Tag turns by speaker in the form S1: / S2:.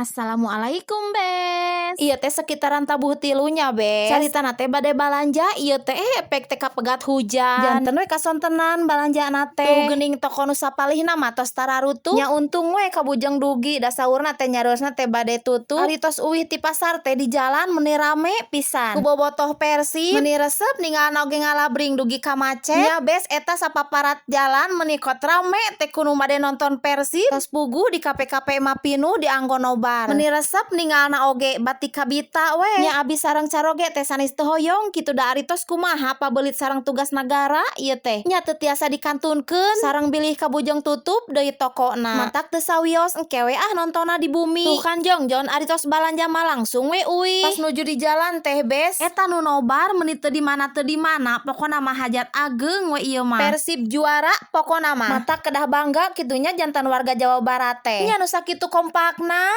S1: Assalamualaikum, Bes. Ieu teh sekitaran tabuh 3 nya, Bes. Caritana teh bade balanja ieu teh, efek teh kapegat hujan. Janten we kasontenan balanjana teh. Tuh geuning toko nu sapalihna mah tos tararutup. Nya untung we kabujeng dugi, da saurna teh nyariosna teh bade tutup. Ari tos uih ti pasar teh, di jalan meuni rame pisan. Ku bobotoh Persib meuni resep ningalna oge, ngalabring dugi ka macet. Nya, Bes, eta sapaparat jalan meuni kot rame teh ku nu bade nonton Persib. Tos puguh di kape-kape mah pinuh dianggo nobar. Meuni resep ningalna oge, bati kabita we. Nya abi sareng caroge teh sanes teu hoyong kitu, da ari tos kumaha pabelit sareng tugas nagara ieu teh. Nya teu tiasa dikantunkeun sareng bilih kabujeng tutup deui tokona. Matak teu sawios, engke we ah nontonna di bumi. Tuh kan, jongjon, ari tos balanja mah langsung we uih. Pas nuju di jalan teh, Bes, eta nu nobar meuni teu di mana teu di mana, pokona mah hajat ageng we ieu mah. Persib juara pokona mah. Matak kedah bangga kitu nya janten warga Jawa Barat teh. Nya nu sakitu kompakna.